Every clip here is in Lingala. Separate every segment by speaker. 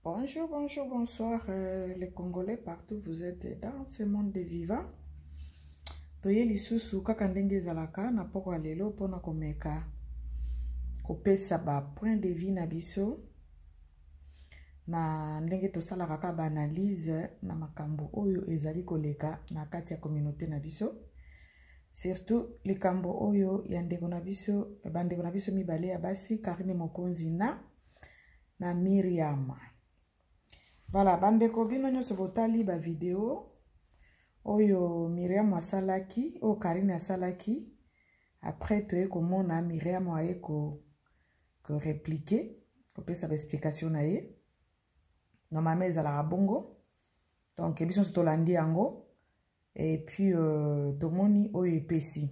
Speaker 1: Bonjour, bonjour, bonsoir les Congolais partout vous êtes dans ce monde de vivants. Toye lisusu kaka ndenge ezalaka na poko ya lelo mpona komeka kopesa ba point de vue na biso na ndenge tosalaka kaka ba analyse na makambo oyo ezali koleka na kati ya communauté na biso, surtout likambo oyo ya ndeko na biso, bandeko na biso mibale ya basi, Karine Mokonzi na Miriam. Voilà, bandeko, bino nyonso botali ba video oyo Miriam asalaki, oyo Karine asalaki. Après toye komona Miriam aye ko korépliquer, kopesa baexplication na ye. Normalement ezalaka bongo. Donc biso nyonso tolandi yango et puis tomoni oyo epesi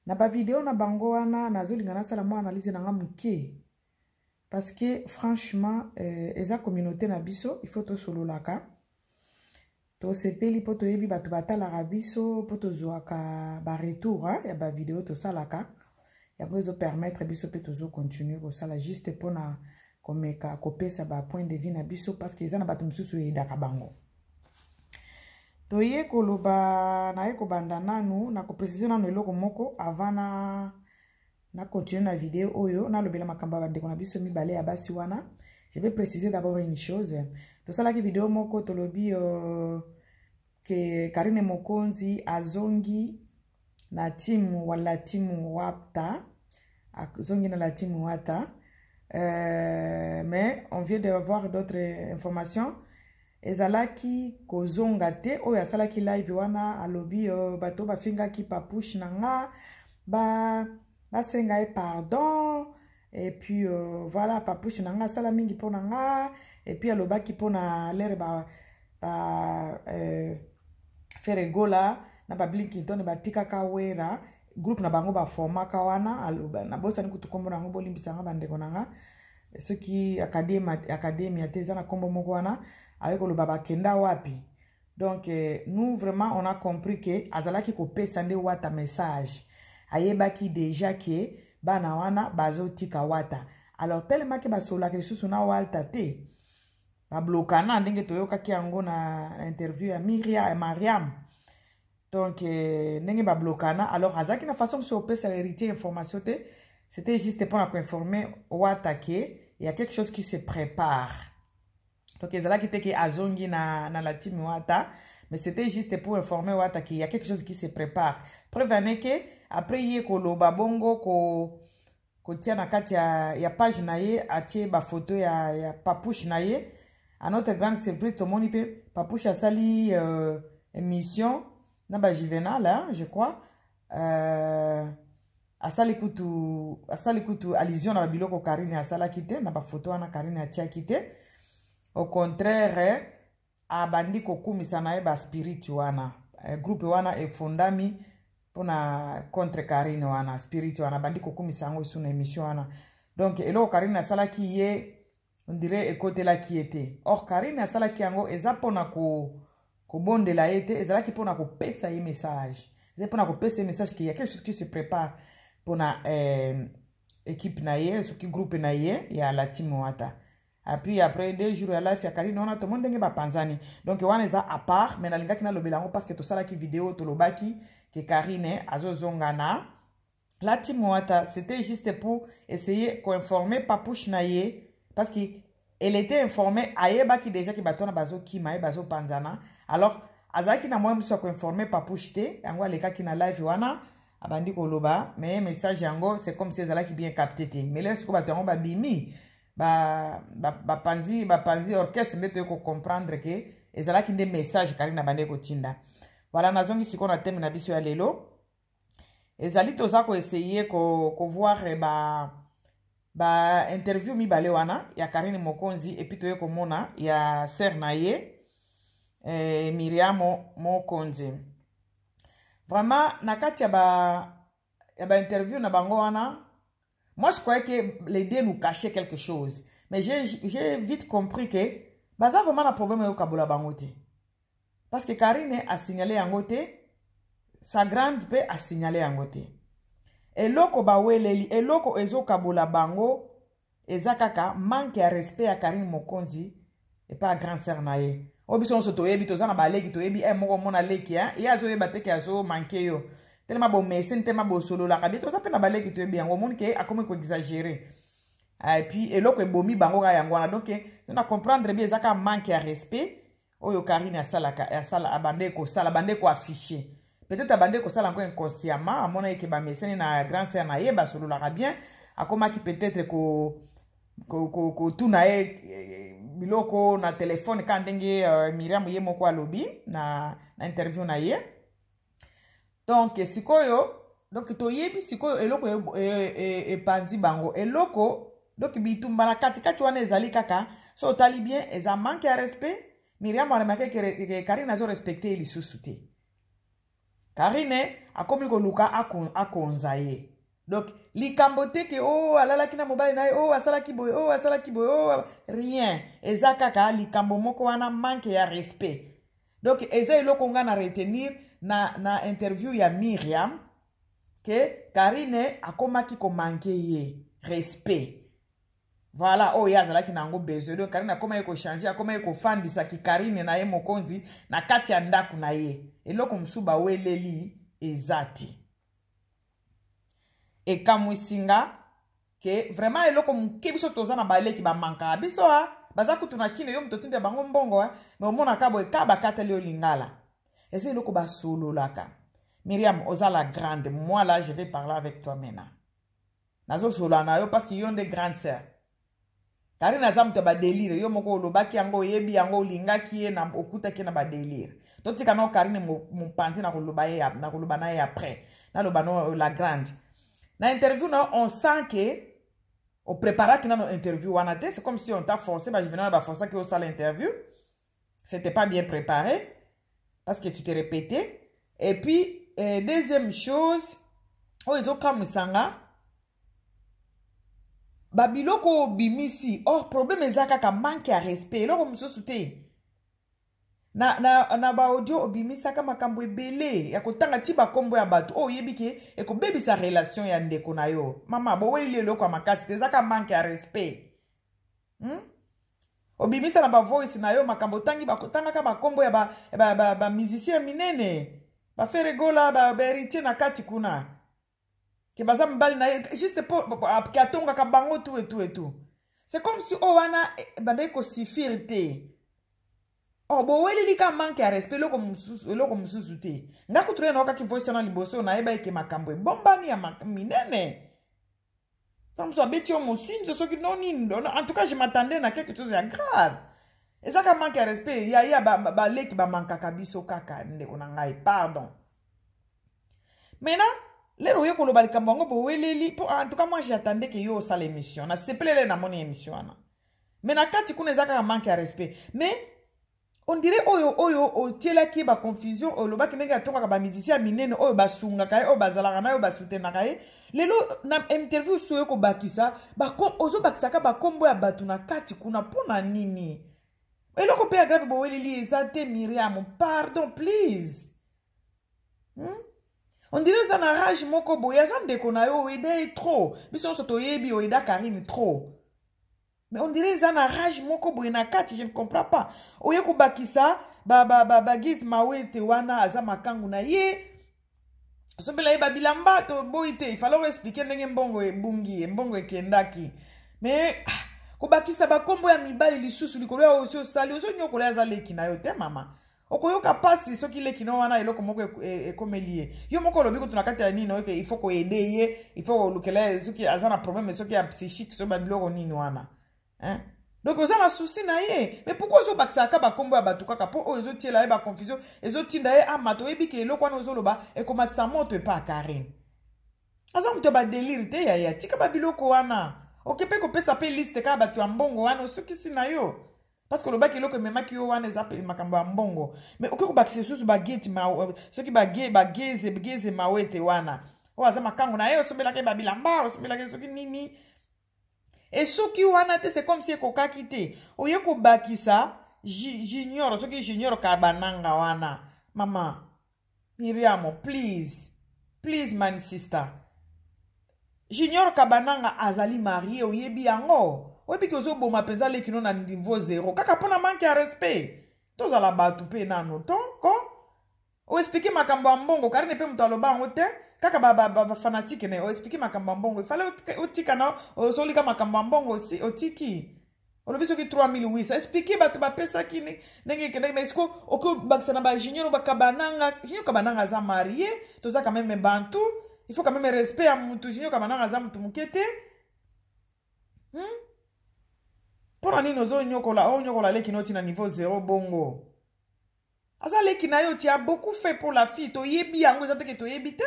Speaker 1: na bavideo na bango wana. Nazolinga nasala mwa analyse na nga moke parce que franchement eza communauté na biso, il faut tosololaka. Tosepeli mpo toyebi bato batalaka biso, mpo tozwaka baretour ya bavideo tosalaka. Yango ezopermettre biso mpe tozocontinue kosala, juste mpona komeka kopesa bapoint de vue na biso, parce que eza na bato mosusu eyedaka bango. Toye koloba, naye kobanda nanu na kopréciser nanu eloko moko avant na continue na video oyo nalobela makambo ya bandeko na biso mibale ya basi wana. Je vais préciser d'abord une chose. Tosalaki video moko, tolobi ke Karine Mokonzi azongi na timu wala timu Wata, azongi na la team Wata, mais on vient d'avoir d'autres informations. Ezalaki kozonga te. Oyo asalaki live wana alobi bato bafingaki Papouche na nga, basenga ye pardon. Et puis voilà, Papouche na nga asala mingi mpo na nga. Et puis alobaki mpona lere ba Ferre Gola na bablinkington batikaka Wera, groupe na bango baformaka wana. Nabosani kutu nkombo na yango, bolimbisanga bandeko na nga, soki academia te, eza na nkombo moko wana. Aye koloba bakenda wapi. Donc nous vraiment on a compris ke azalaki kopesa nde Wata message. Ayebaki déjà ke bana wana bazotika Wata. Alors tellement ke basololaka lisusu na Wata te, bablokana, ndenge toyokaki yango na interview ya Miria, ya Mariam. Donc ndenge bablokana, alors azalaki na façon mosusu opesa Héritier information te. C'était juste mpona koinformer Wata ke y a quelque chose qui se prépare. Donc ezalaki te ke azongi na la team Wata, mais c'était juste pour informer Wata qu'il y a quelque chose qui se prépare. Preuve ane ke après ye koloba bongo, kotia na kati ya page na ye, atie bafoto ya Papouche na ye. À notre grande surprise, tomoni mpe Papouche asali émission na bajuvenal, hein, je crois, asali kutu allusion na babiloko Karine asalaki te, na bafoto wana Karine atiaki te. Au contraire, abandi kokumisa na ye baspirite wana, groupe wana efondami mpona contre Karine wana, spirit wana, abandi kokumisa yango esu na émission wana. Donc eloko Karine asalaki ye, on dirait ekotelaki ye te. Or Karine asalaki yango eza mpona kobondela ye te, ezalaki mpona kopesa ye message, ezali mpona kopesa ye message ke y a quelque chose qui se prépare mpona équipe na ye, soki groupe na ye ya la team Wata. Et puis après 2 jours ya live ya Karine wana, tomoni ndenge bapanzani. Donc wana eza à part, mais nalingaki nalobela yango parce que tosalaki video, tolobaki ke Karine azozonga na la team Wata. C'était juste pour essayer koinformer Papouche na ye, parce que elle était informée, ayebaki déjà ke bato wana bazokima ye, bazopanzana. Alors azalaki na moyen mosusu ya koinformer Papouche te, yango alekaki na live wana, abandi koloba. Mais message yango, c'est comme si ezalaki bien capté te. Mais lelo sikoyo bato yango babimi, bapanzi orchestre, nde toye kocomprendre ke ezalaki nde message Karine abandi kotinda. Voilà, nazongi sikoyo na thème na biso ya lelo. Ezali toza koessayer kovoir ba interview mibale wana ya Karine Mokonzi et puis toye komona ya sœur na ye, Miriamo Mokonzi. Vraiment, na kati ya ba interview na bango wana, moi je croyais que les deux nous cachaient quelque chose, mais j'ai vite compris que baza vraiment na problème oyo kabola bango te, parce que Karine asignale yango te, sa grande mpe asignale yango te. Eloko baweleli, eloko ezokabola bango, eza kaka manque ya respect ya Karine Mokonzi. Epa grand sœur na ye. Oyo biso nyonso toyebi, toza na baleki, toyebi e moko omona leki, hein? Ye azoyeba te ke azomanke yo. Telema bomeseni, telema bosololaka bien, toza mpe na baleki toyebi yango. Omoni ke akomi koexagere. Et puis eloko ebomi bango kaka yango wana. Donc na comprendre bien, eza kaka manque ya respect oyo Karine asalaka, asala, abande kosala, abande koaffiche. Peut-être abande kosala yango inconsciemment, amona eke bameseni na grand sœur na ye, basololaka bien, akomaki peut-être ko kotuna ye biloko na telefone kaka ndenge Miriam ye moko alobi na interview na ye. Donc sikoyo, donc toyebi sikoyo eloko epanzi bango, eloko donc bitumba na katikati wana ezali kaka, so otali bien, eza manque ya respect. Miriam aremarquer ke Karine azorespecte ye lisusu te. Karine akomi koluka akonza ye. Donc likambo te ke o oh, alalaki na mobali na ye, o oh, asalaki boye, o oh, asalaki boye, o rien. Eza kaka likambo moko wana, manque ya respect. Donc eza eloko nga na retenir na interview ya Miriam, ke Karine akomaki komanke ye respect. Voilà, oyo ye azalaki na yango besoin. Donc Karine akomaki kochange, akomaki kofandisaki Karine na ye mokonzi na kati ya ndako na ye. Eloko mosusu baweleli eza te. Ekamwisi nga ke vraiment eloko moke, biso toza na baleki bamankaka biso, a baza kutu na kino, yo moto otindela bango mbongo, me omonaka boye ka bakateli yo lingala. Eza eloko basololaka. Miriam, oza la grande. Moi là, je vais parler avec toi maintenant. Nazosolola na yo parce que yo nde grande sœur. Karine aza moto ya badélire, yo moko olobaki yango, oyebi yango, olingaki ye na okutaki ye na badélire. Totika nao Karine mopanzi, na koloba ye, na koloba na ye après. Naloba no la grande. Na interview na, on sent que opreparaki nano interview wana te. C'est comme si on t'a forcé, bajuvenal baforçaki osala interview. C'était pas bien préparé parce que tu te répétais. Et puis deuxième chose oyo ezokamwisa nga, babiloko oyo obimisi, or problème eza kaka manque ya respect, eloko mosusu te. Na baaudio obimisaka makambo ebele ya kotanga ti bakombo ya bato oyo oyebi ke ekobebisa relation ya ndeko na yo. Mama, boweleli eloko ya makasi te, ezaka manque ya respect, Obimisa na bavoice na yo makambo otangi, bakotangaka bakombo ya bamusicien ba, ba, ba minene, baFerre Gola, bahéritier na kati kuna, ke baza mibali na ye, juste po ke atongaka bango tout et tout et tout. C'est comme si oyo wana bandaki kosuffire te. Oh, boweleli ka manque ya respect, eloko mosusu, eloko mosusu te. Nga kutu ye naokaki voice wana liboso, nayeba eke makambo ebombani ya minene. Sa mosusu abeti yo mosinzo, soki no nini. En tout cas, je m'attendais na quelque chose ya grave. Eza ka manque ya respect. Yaya, baleki bamankaka biso kaka, ndeko na ngai, pardon. Maintenant lero oye koloba likambo yango boweleli po, en tout cas moi, j'attendais ke yo osala émission. Nasepelele namoni émission wana, mais na kati kuna eza kaka manque ya respect. Mais on dirait oyo otielaki ye baconfusion, olobaki ndenge atongaka bamusicien ya minene oyo basungaka ye, oyo bazalaka na ye, oyo basoutenaka ye. Lelo na interview so oyo kobakisa, ozobakisaka bakombo ya bato na kati kuna, mpo na nini? Eloko mpe ya grave boweleli eza te. Miriam, pardon, please, On dirait eza na rage moko boye. Aza ndeko na yo, oaider ye trop, biso nyonso toyebi oaider Karine trop, mais on dirait eza na rage moko boye na kati, je ne comprends pas. Oye kobakisa bagise ba, ba, mawete wana aza makangu na ye, osombela ye babilamba, toboyi te. Il fallait expliquer ndenge mbongo ebungi, mbongo ekendaki, mais ah, kobakisa bakombo ya mibali lisusu likolo ya osi osali, ozonyokola. Aza leki na yo te, mama. Okoyoka mpasi soki leki no wana eloko moko ekomeli ye. Yo moko olobi kutu na kati ya nini oyoke, il faut koaider ye, il faut kolukela ye soki aza na problème, soki ya psychique, soki babiloko nini wana, hein? Donc oza na souci na ye, mais pourquoi ozobakisaka bakombo ya bato kaka mpo oyo ezotiela ye baconfusion, ezotinda ye amata? Oyebi ke eloko wana ozoloba ekomatisa moto epa ya Karine. Aza moto ya badélire te, yaya, tika babiloko wana. Oke mpe kopesa mpe liste kaka bato ya mbongo wana, osukisi na yo, parce que olobaki eloko ememaki yo wana eza makambo ya mbongo. Mais okoki kobakisa lisusu bageti, soki bageze geze mawete wana oyo aza makango na ye, osombelaki ye babilamba, osombelaki ye soki nini. Esoki wana te, c'est comme si ekokaki te, oye kobakisa Junior, soki Junior Kabananga wana. Mama Miriam, please, please, my sister, Junior Kabananga azali marié, oyebi yango. Oyebi ke ozoboma mpenza leki no na niveau zero kaka mpo na manque ya respect. Tozala bato mpe nano to ko oexplike makambo ya mbongo. Karine mpe moto aloba yango te, kaka bafanatike na ye. Oexplike makambo ya mbongo, ifale otika na ozolika makambo ya mbongo, otiki olobi soki 3800. Explike bato bapesaki ndenge ekendaki. Mais siko okobakisa na bajunior bakabananga. Junior Kabananga aza marie, toza quand même bantu, il faut quand même respect ya mutu. Junior Kabananga aza mutu moke te. Mpo na nini ozonyokola, onyokola leki noti na niveau zero bongo? Aza leki na yo, tu as beaucoup fait pour la fille. Toyebi yango, eza teke toyebi te,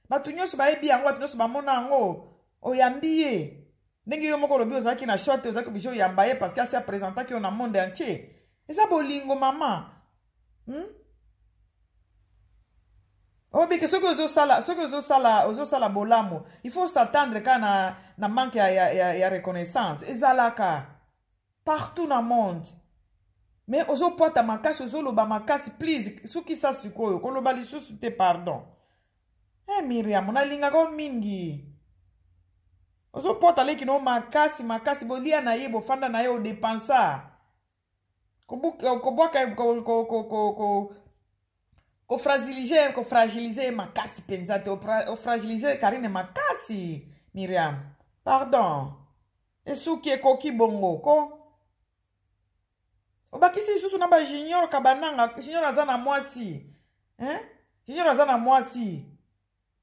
Speaker 1: bato nyonso bayebi yango, bato nyonso bamona yango. Oyambi ye ndenge yo moko olobi, ozalaki na choix te, ozalaki obligé oyamba ye parce que asi apresentaki yo na monde entier. Eza bolingo, mama, Obike soki ozosala, soki ozosala, ozosala bolamu, il faut s'attendre kaka na manque ya reconnaissance. Ezalaka partout na monde. Mais ozopwata makasi, ozoloba makasi. Please, sukisa sikoyo, koloba lisusu te, pardon. Miriam, nalingaka o mingi. Ozopwata leki no makasi makasi. Bolia na ye, bofanda na ye, odepensa, kobwaka, kofragilize ye makasi mpenza te. Ofragilize Karine makasi. Miriam, pardon, esuki, ekoki bongo ko. Obakisi lisusu na bajunior Kabananga. Junior aza na mwasi, hein? Junior aza na mwasi.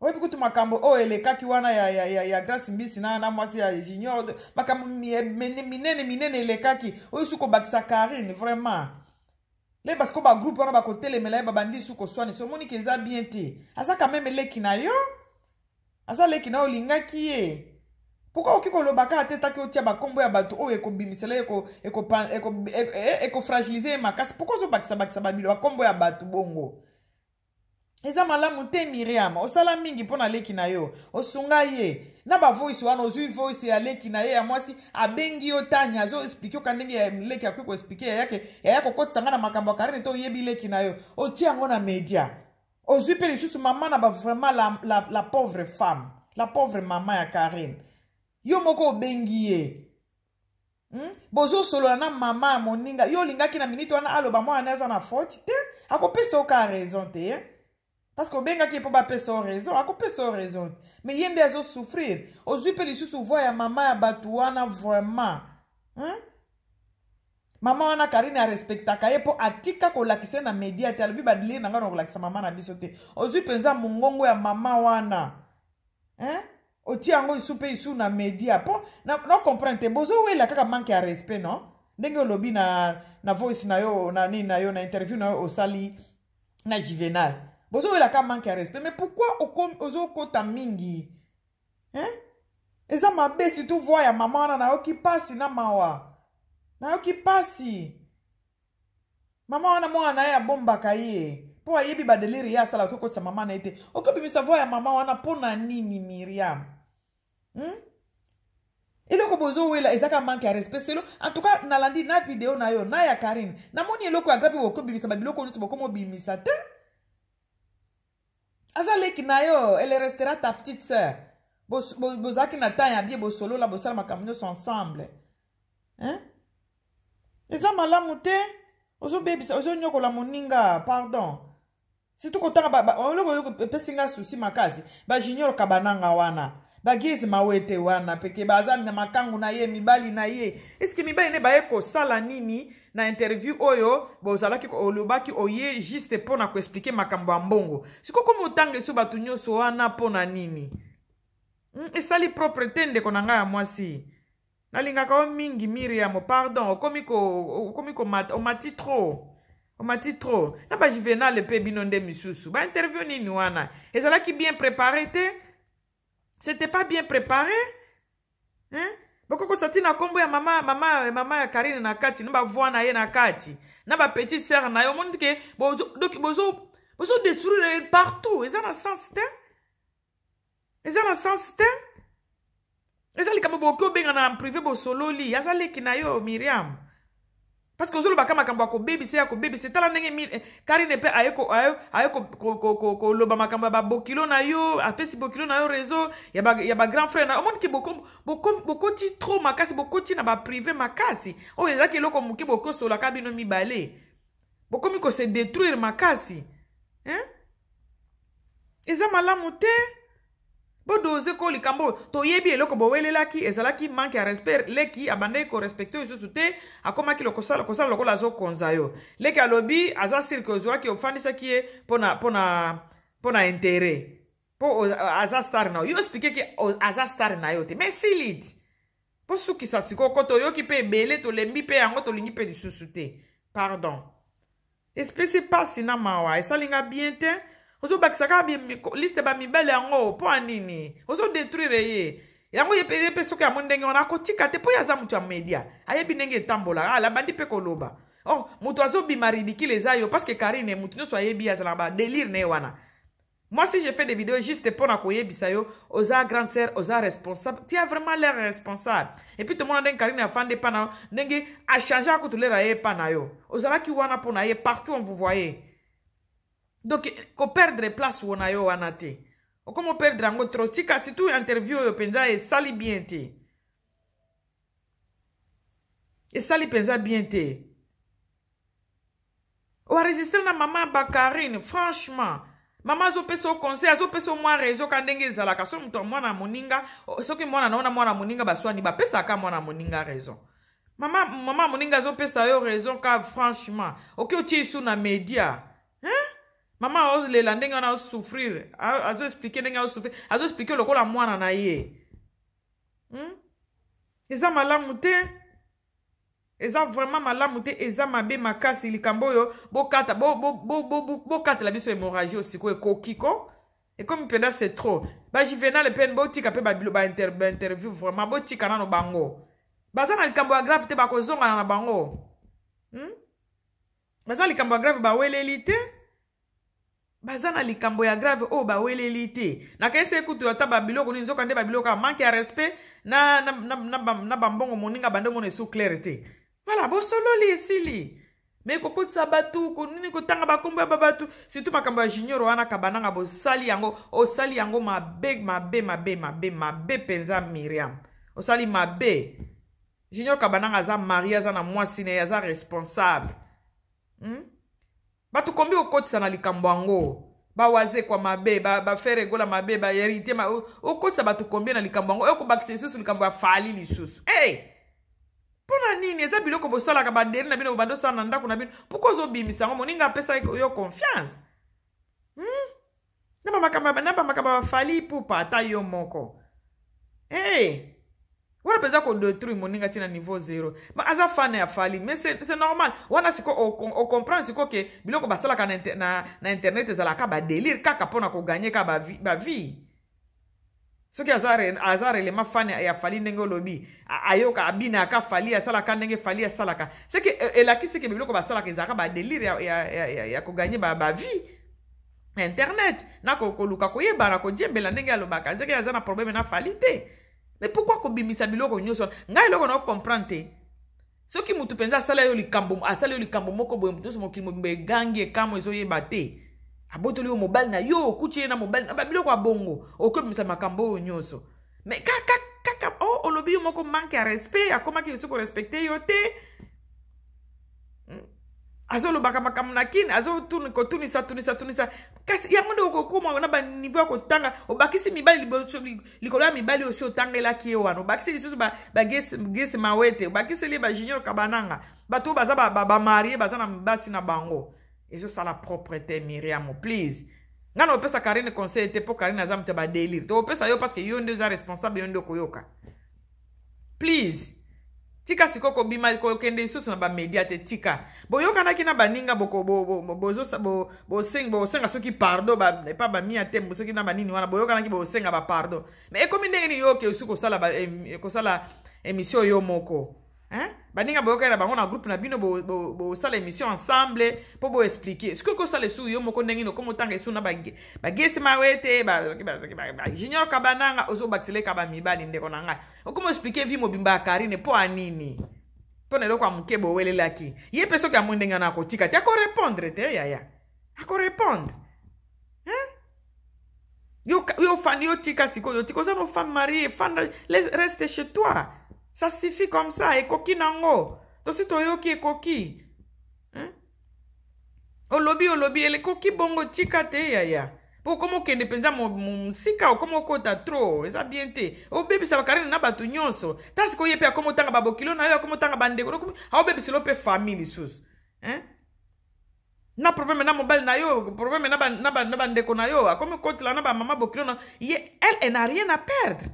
Speaker 1: Oyebi kutu makambo oyo elekaki wana ya Grace Mbisi na mwasi ya Junior, makambo minene minene elekaki. Oyo su kobakisa Karine, vraiment le parce que bagroupe wana bakotelemela ye, babandi su koswanisa. Omoniki eza bien te. Aza quand même leki na yo, aza leki na yo, olingaki ye. Pourquoi okoki koloba kaka te taki otia bakombo ya bato oyo ekobimisela ye, ekofragilize ye makasi? Pourquoi ozobakisabakisa babilo, bakombo ya bato bongo? Eza malamu te. Miriam, osala mingi mpo na leki na yo, osunga ye na bavoice wana. Ozwi voice ya leki na ye ya mwasi, abengi yo tanya, azoexplike oka ndenge ya leki akoki koexplike yayake yaya kokotisa nga na makambo ya Karine te. Oyebi leki na yo, otie yango na media. Ozwi mpe lisusu mama na ba, vraiment la pauvre femme, la pauvre mama ya Karine. Yo moko obengi ye, Bozosolola na mama ya moninga. Yo olingaki na minute wana aloba mwana aza na faute te, akopesa yo ka raison te, eh? Parce que obengaki ye mpo bapesa yo raison, akopesa yo raison te, mais ye nde azosouffrir. Ozwi mpe lisusu voix ya mama ya bato wana, vraiment, Mama wana, Karine arespectaka ye mpo atika kolakisa ye na media te. Alobi badilire na ngai na kolakisa mama na biso te. Ozwi mpenza mongongo ya mama wana, hein? Otia yango isu mpe isu na media mpo na comprendre te. Bozowela kaka manque ya respect, non? Ndenge olobi na voice na yo, na nini na yo, na interview na yo osali na Juvenal, bozowela kaka manque ya respect. Mais pourquoi ozokota mingi, hein? Eza mabe, surtout voix ya mama wana. Nayoki mpasi na mawa, nayoki mpasi. Mama wana, mwana na ye abombaka ye mpo ayebi badelire ye asala. Okoki okotisa mama na ye te, okobimisa voix ya mama wana mpo na nini, Miriam, Eloko bozowela eza kaka manque ya respect selo. En tout cas, nalandi na video na yo na ya Karine, namoni eloko ya grave bokobimisa babiloko nyonso bokoma obimisa te. Aza leki na yo, elle restera ta petite sœur. Bozalaki na temps ya bien, bosolola, bosala makambo nyonso ensemble, hein? Eza malamu te, ozobebisa, ozonyokola moninga, pardon. Surtout kotanga eloko oyo epesi nga souci makasi, bajunior Kabananga wana, bagizi mawete wana peke baza na makangu na ye, mibali na ye. Eske mibali ne baye kosala nini na interview oyo bozalaki? Olobaki oye juste mpo na koexplike makambo ya mbongo. Sikoyo komi otanga eso bato nyonso wana mpo na nini? Esali propre te. Ndeko na ngai ya mwasi, nalingaka yo mingi. Miriam, pardon, okomi komata, omati trop, omati trop na bajuvenal mpe. Bino nde misusu, bainterview nini wana? Ezalaki bien préparé te, c'était pas bien préparé, hein? Bokokosa ntina nkombo ya mama ya Karine na kati na bavoix na ye na kati na bapetite sœur na ye. Omoni ke bozo détruire partout. Eza na sens te, eza na sens te. Eza likambo bokoki obenga na privé, bosololi. Aza leki na yo, Miriam. Parce que ozolobaka makambo ya kobebisa, ya kobebisa. Tala ndenge eh, Karine mpe aye koloba makambo ya babokilo na yo, apesi bokilo na yo réseau ya bagrand frère na yo. Omoni ke bokoti trop makasi, bokoti na baprivé makasi. Oyo ezalaki eloko moke, bokosolaka bino mibale, bokomi kose détruire makasi, hein? Eza malamu te. Bodoze ko likambo toyebi eloko bowelelaki ezalaki manque ya respect. Leki abandaki korespecte oyo lisusu te, akomaki kosala kosala lokola azokonza yo. Leki alobi aza sûr ke ozwaki, ofandisaki ye mpona intérêt, mpo aza star na yo. Yo explique ke aza star na yo te, mais siliti mpo sukisa sikoyo ko toyoki mpe ebele, tolembi mpe yango, tolingi mpe lisusu te. Pardon, espesi mpasi na mawa, esali nga bien te. Ozobakisa kaka liste bamibale yango mpo ya nini? Ozodétruire ye yango. Ye mpe soki amoni ndenge wana, akotika te, mpo ye aza moto ya media, ayebi ndenge etambolaka. Alabandi mpe koloba, oh, moto azobima ridicule eza yo, parce que Karine, moto nyonso ayebi azalaka badélire na ye wana. Moi, si je fais des vidéos juste pour na koyebisa yo, oza grande sœur, oza responsable, tu as vraiment l'air responsable. Et puis tout le monde ndenge Karine afande pa na ndenge a changé akutu l'air ye pa na yo. Ozalaki wana po na ye, partout on vous voyait. Donc ko perdre place wana yo wana te. Okomo perdre yango trop. Tika surtout interview oyo penza esali bien te. Esali penza bien te. Oenregistre na mama Bakarine, franchement. Mama azopesa yo conseil, azopesa yo mwa réseau ka ndenge ezalaka. So moto mwana moninga, soki mwana na yo na mwana moninga baswani, bapesaka mwana moninga raison. Mama moninga azopesa yo raison ka, franchement. Oki otie isu na media. Hein? Mama azolela ndenge wana, azosouffrir, azoexplique ndenge azosouffrir, azoexplique lokola mwana na ye. Eza malamu te. Eza vraiment malamu te, eza mabe makasi likambo oyo. Bokata, bokatela biso hémorragie oyo sikoyo ekoki ko ekomi mpenza, c'est trop. Bajuvenal mpe botika mpe bainterview, vraiment botika nano bango. Baza na likambo ya grave te, bakozongana na bango, Baza likambo ya grave baweleli te, baza na likambo ya grave oyo baweleli te. Nakayesi ekutu ata babiloko nini, nzoka nde babiloko ya manque ya respect na bambongo moninga bande omona esu clair te. Voilà, bosololi, esili. Me kokotisa bato nini, kotanga bakombo ya babato, surtout makambo ya Junior wana Kabananga, bosali yango, osali yango mabe, mabe, mabe, mabe, mabe mpenza. Miriam, osali mabe. Junior Kabananga aza marié, aza na mwasi na ye, aza responsable, Bato kombi okotisa na likambo yango, bawazekwa mabe, baFerre Gola mabe, bahéritier, okotisa bato combien na likambo yango? Okobakisa lisusu likambo ya Fally lisusu. Hey! Mpo na nini? Eza biloko bosalaka, baderi na bino, bobanda osala na ndako na bino. Pourquoi ozobimisa yango? Moninga apesa yo confiance, Na bamakambo ya baFally Ipupa, ata yo moko. Hey! Wana mpenza kodétruire moninga ntina niveau zéro. Aza fan ya Fally, mais c'est normal wana. Siko ocomprendre siko ke biloko basalaka na internet ezalaka badélire kaka mpona kogagner ka bavie. Soki aza réellement fan ya Fally ndenge olobi, ayoka, abinaka Fally, asalaka ndenge Fally asalaka, seke elakisi ke biloko basalaka ezalaka badélire ya kogagner bavie na internet, na koluka koyebana, kodiembela ndenge alobaka. Nzeke aza na problème na Fally te, mais pourquoi kobimisa biloko nyonso? Ngai eloko na comprendre te, soki mutu mpenza asala yo likambo, asala yo likambo moko boye, mutu nyonso, mokili mobimba egangi, ekamwa, ezoyeba te, abotoli yo mobali na yo, okuti ye na mobali na babiloko ya bongo, okobimisa makambo oyo nyonso? Mais kaka kaka oh, olobi yo moko manque ya respect, akomaki lisusu korespecte yo te, Azolobaka makambo na kini, azokotunisa tunisa tunisa. Kasi yango nde okokoma na baniveau ya kotanga. Obakisi mibali likolo ya mibali osi otangelaki ye wana, obakisi lisusu bagese mawete, obakiseli ye bajunior Kabananga, bato oyo baza bamarie, baza na basi na bango. Ezosala propre te. Miriam, please, ngai na opesa Karine conseil te, mpo Karine aza moto ya badélire. Toopesa yo parce que yo nde oza responsable, yo nde okoyoka. Please, tika sikoyo kobima, kokende lisusu na bamedia te. Tika. Boyokanaki na baninga, bosenga soki pardon epa bamia te, soki na banini wana boyokanaki, bosenga bapardon. Mais ekomi ndenge nini yo oke osi kosala émission yo moko, hein? Baninga boyokani na bango na groupe na bino, bosala émission ensemble mpo boexplique. Soki okosala esu yo moko, ndenge nini okoma otanga esu na bagesi mawete, bajunior Kabananga, ozobakisela eka bamibali? Ndeko na ngai, okoma explique vie mobimba ya Karine mpo anini? Mpo na eloko ya moke bowelelaki ye mpe, soki amoni ndenge wana akotika te, akorépondre te yaya, akorépondre, hein? Yo, yo fandi, yo tika sikoyo, tika, oza no femme mariée, fanda, reste chez toi, ça suffit comme ça, ekoki nango, tosi toyoki, ekoki, hein? Olobi, olobi, ekoki bongo, tika te yaya, mpo okoma okende mpenza mosika, okoma okota trop, eza bien te. Obebisa bakarine na bato nyonso. Ta sikoyo ye mpe akoma otanga babokilo na yo, akoma otanga bandeko, aobebiselo mpe famille lisusu, hein? Na problème na mobali na yo, problème na bandeko na yo, akomi kotela na bamama bokilo na ye. Elle, elle n'a rien à perdre.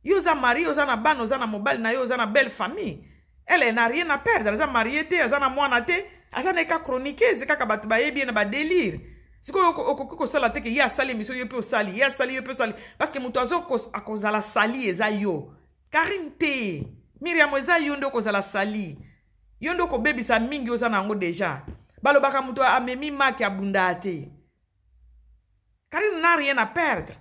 Speaker 1: Yo oza mariée, oza na bana, oza na mobali na yo, oza na belle famille. Elle, elle n'a rien à perdre. Aza mariée te, aza na mwana te, aza na eka chroniqueuse kaka, bato bayebi ye na badélire. Sikoyo okoki kosala te ke ye asali émission, yo mpe osali, ye asali, yo mpe osali, parce que moto azo akozala sali eza yo, Karine te. Miriam, eza yo nde okozala sali, yo nde okobebisa mingi oza na yango déjà. Balobaka moto amemi maki abundaa te. Karine n'a rien à perdre.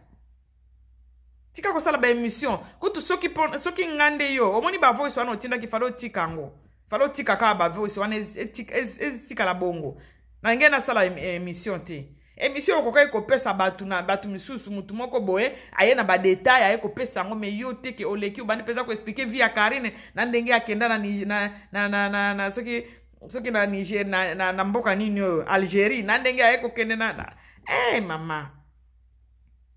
Speaker 1: Tika kosala baémission kutu. Soki nga nde yo, omoni bavoice wana otindaki, fallait otika yango, fallait otika kaka bavoice wana, etikala bongo. Na ngai nasala émission te. Émission okokaki kopesa bato na bato misusu, mutu moko boye aye na badétail, aye kopesa yango, mais yo te ke oleki, obandi mpenza koexpliquer vie ya Karine na ndenge akenda na soki na Niger, na mboka nini oyo, Algérie, na ndenge aye kokende na mama,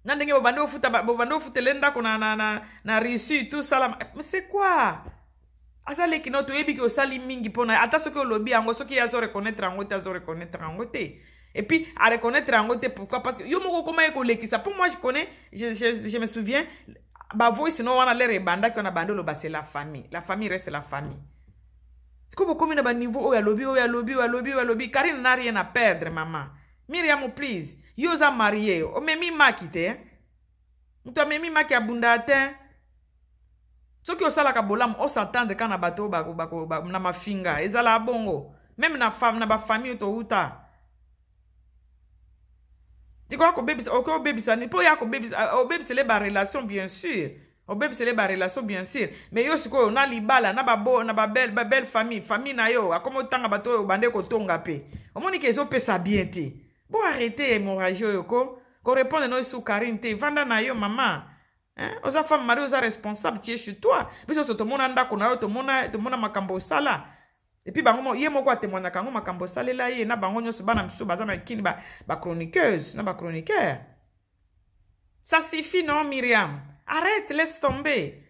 Speaker 1: na ndenge bobandi ofuta, bobandi ofutele ndako na Russie, tout ça. Mais c'est quoi? Aza leki no, toyebi ke osali mingi mpona, ata soki olobi yango, soki ye azoreconnaître yango te, azoreconnaître yango te. Et puis areconnaître yango te, pourquoi? Parce que yo moko okoma ye kolekisa. Pour moi, je connais, je me souviens bavoice no wana, lere ebandaki wana, bandi oloba c'est la famille, la famille reste la famille. Sikoyo bokomi na baniveau oyo alobi, oyo alobi, oyo alobi, oyo alobi. Karine n'a rien à perdre. Mama Miriam, please, yo oza mariée, omemi maki te. Moto amemi maki abunda te. Soki osalaka bolamu, os'attendre kaka na bato na mafinga, ezala bongo même na bafamille oyo touta. Tikoya kobebisa, okoki obebisa mpo ya kobebisa, obebisele barelation, bien sûr, obebisele barelation, bien sûr. Mais yo sikoyo na libala na babo na babelle famille, famille na yo, akoma otanga bato oyo obande kotonga mpe, omoni ke ezopesa bien te. Bo arrête hémorragie oyo, ko korépondre no esu Karine te. Vanda na yo mama, hein? Oza femme mariée, oza responsable, tu es chez toi. Biso nyonso tomona ndako na yo, tomona makambo osala. Et puis bango, ye moko atémoignaka yango, makambo osalela ye na bango nyonso, bana misusu baza na kini, bachroniqueuse na bachroniqueur. Ça suffit, non? Miriam, arrête, laisse tomber,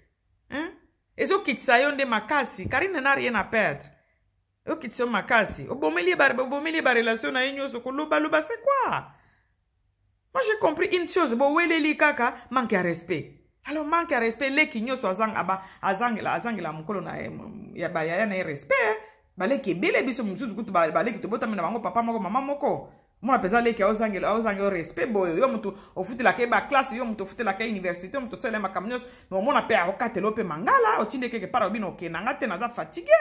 Speaker 1: hein? Ezokitisa yo nde makasi. Karine n'a rien à perdre. Okitisa yo makasi, obomeli ye barelation na ye nyonso, kolobaloba, c'est quoi? Moi, j'ai compris une chose: boweleli kaka manque ya respect. Alors manque ya respect, leki nyonso azangela mokolo na ya bayaya na ye respect. Baleki ebele, biso mosusu kutu baleki tobotami na bango papa moko, mama moko. Mona mpenza leki aozangela respect boye. Yo motu ofutelaka ye baclasse, yo motu ofutelaka ye université, yo motu osala ye makambo nyonso, mais omona mpe akokatela mpe mangala, otindi quelque part, obino okendanga te, naza fatigué,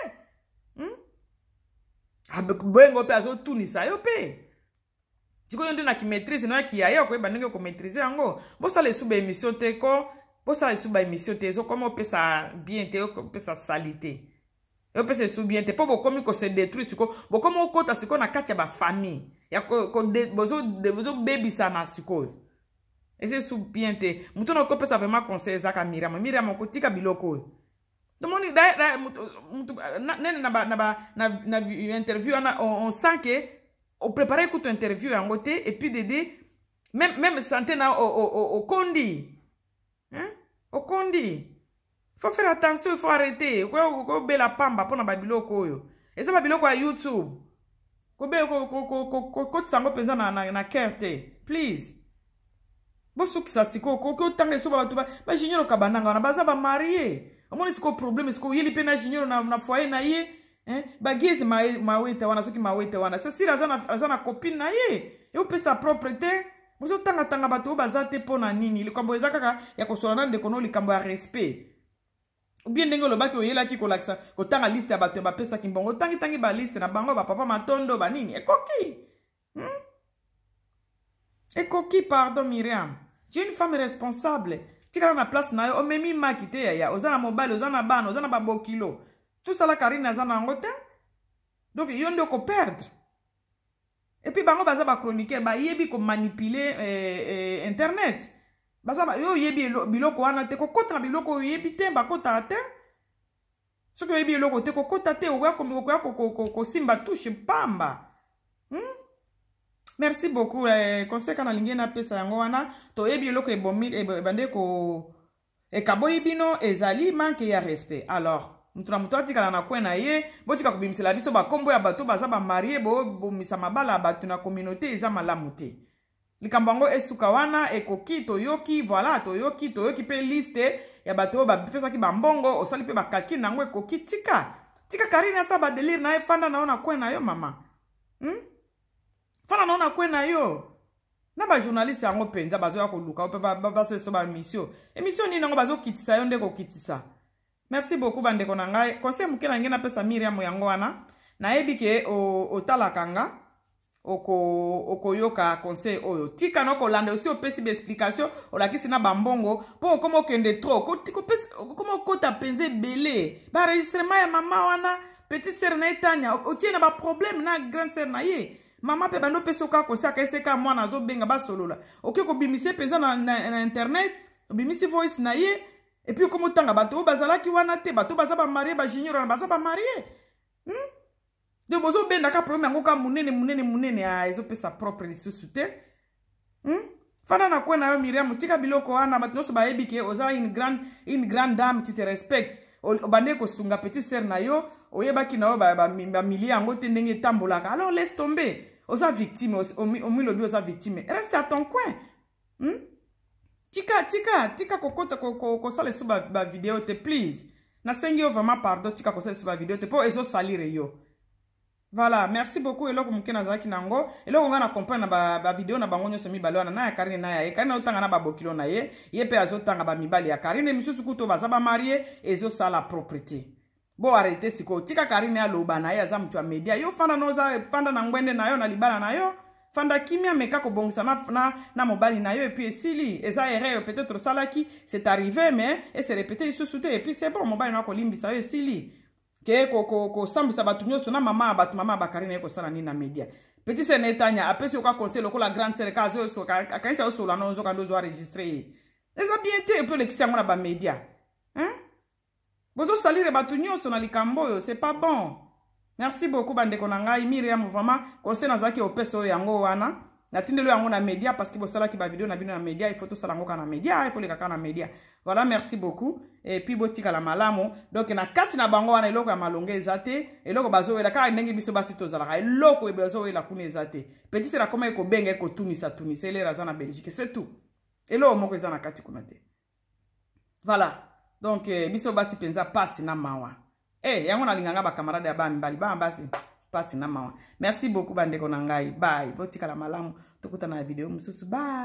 Speaker 1: Boyengo mpe azotunisa yo mpe. Sikoyo nde na kimaîtrise na yaki yaya, okoyeba ndenge okomaîtrise yango. Bosala esu baémission te ko, bosala esu baémission te, ezokoma opesa bien te, opesa sali te, opesa esu bien te, mpo bokomi kose détruire. Sikoyo bokomi okota sikoyo na kati ya bafamille ya bozobebisana. Sikoyo eza esu bien te. Motu na okopesa vraiment conseil ezaka Miriam. Miriam, okotika biloko oyo tomoni mutu nene na interview wana, on sent que opréparé kutu interview yango te. Et puis dede même santé na okondi, hein? Okondi, il faut faire attention, il faut arrêter kobela pamba mpona babiloko oyo eza babiloko ya YouTube. Kotisa yango mpenza na cœur te, please. Bosukisa sikoyo. Koki otanga eso bato bajunior okabandanga wana, baza bamarie. Omoni sikoyo problème, sikoyo oyeli mpe na junior na foyer na ye, bagiezi mawete wana, soki mawete wana cecile aza na copine na ye, eopesa propre te. Bozotangatanga bato oyo baza te mpo na nini? Likambo eza kaka ya kosola na ndeko no, likambo ya respect. Bien, ndenge olobaki, oyelaki kolakisa, kotanga liste ya bato ya bapesaki mbongo, otangitangi baliste na bango, bapapa Matondo banini, ekoki, Ekoki, pardon. Miriam, tu es une femme responsable, tikala na place na yo. Omemi maki te yaya, oza na mobali, oza na bana, oza na babokilo. Tosala Karine aza na yango te, donc yo nde okoperdre. Et puis bango baza bachroniqueur, bayebi komanipuler internet. Baza yo oyebi biloko wana te, kokota na biloko oyo oyebi te, bakotaka te. Soki oyebi eloko te, kokota te, okoya kosimba touche pamba, Merci beaucoup. Conseil ka nalingi napesa yango wana. Toyebi eloko ebomi ebande ko ekaboli bino, ezali manque ya respect. Alors moto na moto atikala na coin na ye. Botika kobimisela biso bakombo ya bato baza bamariés, bobomisa mabala ya bato na communauté, eza malamu te. Likambo yango esuka wana, ekoki. Toyoki, voilà, toyoki, toyoki mpe liste ya bato oyo bapesaki bambongo, osali mpe bacalculs na yango, ekoki. Tika, tika Karine asala badélires na ye. Fanda na yo na coin na yo, mama, Fanda na yo na coin na yo. Na bajournaliste yango mpenza bazoya koluka yo mpe basala so bamission. Émission nini yango bazokitisa yo nde kokitisa? Merci beaucoup, bandeko na ngai. Conseil moke na ngai napesa Miriam yango wana. Nayebi ke otalaka nga, okoyoka conseil oyo. Tika na kolanda osi opesi baexplication, olakisi na bambongo, mpo okoma okende trop, okoma okota mpenza ebele. Baenregistrement ya mama wana, petite sœur na ye Tania, otie na baproblème na grande sœur na ye. Mama mpe bando opesi oka kosaka eseka, mwana azobenga, basolola, oke kobimisa mpenza na internet, obimisi voice na ye. Et puis okoma otanga bato oyo bazalaki wana te, bato baza bamariés, bajunior wana baza bamariés, Donc bozobendaka problème yango ka monene monene monene, a ezopesa propre lisusu te, Fanda na coin na yo, Miriam, tika biloko wana. Bato nyonso bayebi ke oza une grande dame, tu te respectes. Obande kosunga petite sœur na yo, oyebaki na yo bamilie yango te ndenge etambolaka. Alors laisse tomber, oza victime, omilobi oza victime, reste à ton coin, Tika, tika, tika kokota kosala esu bavideo te, please. Nasengi yo vraiment pardon, tika kosala esu bavideo te mpo ezosalir yo. Voilà, merci beaucoup. Eloko moke nazalaki nango, eloko ngai na comprendre na bavideo na bango nyonso mibale wana, na ya Karine na ya ye. Karine azotanga na babokilo na ye, ye mpe azotanga bamibali ya Karine misusu kutu baza bamariés, ezosala propreté. Bo arrêter sikoyo, tika Karine aloba na ye, aza moto ya media. Yo fanda na oza, fanda na ngwende na yo, na libala na yo, fanda kimia, meka kobongisa na mobali na yo, et puis esili. Eza erreur peut-être osalaki, c'est arrivé, mais ese répéter lisusu te, et puis c'est bon. Mobali na akolimbisa yo, esili. Ke kosambwisa bato nyonso na mama ya bato, mama ya bakarine, ye kosala nini na media? Petit sœur na etanya apesi yo ka conseil lokola grande sœur, ka akanisi azosola na nzoka nde ozo enregistrer ye, eza bien te. Epe olekisi yango na bamédia, hein? Bozosalire bato nyonso na likambo oyo, c'est pas bon. Merci beaucoup, bandeko na ngai. Miriam, vraiment, conseil nazalaki opesa oyo yango wana. Natindeli yango na média parce que bosalaki bavideo na bino na média, il faut tosala yango kaka na média, il faut leka kaka na média. Voilà, merci beaucoup et puis botikala malamu. Donc na kati na bango wana, eloko ya malonga eza te. Eloko bazowela kaka ndenge biso basi tozalaka, eloko bazowela kuna eza te. Petit sœur akoma ekobenga, ekotunisa tunisa elere aza na Belgique, c'est tout. Eloko moko eza na kati kuna te. Voilà, donc biso basi mpenza pasi na mawa. Yango nalinganga bacamarade ya bamibali, bana basi, pasi na mawa. Merci beaucoup, bandeko na ngai. Bye, botikala malamu, tokutana na video mosusu. Bye.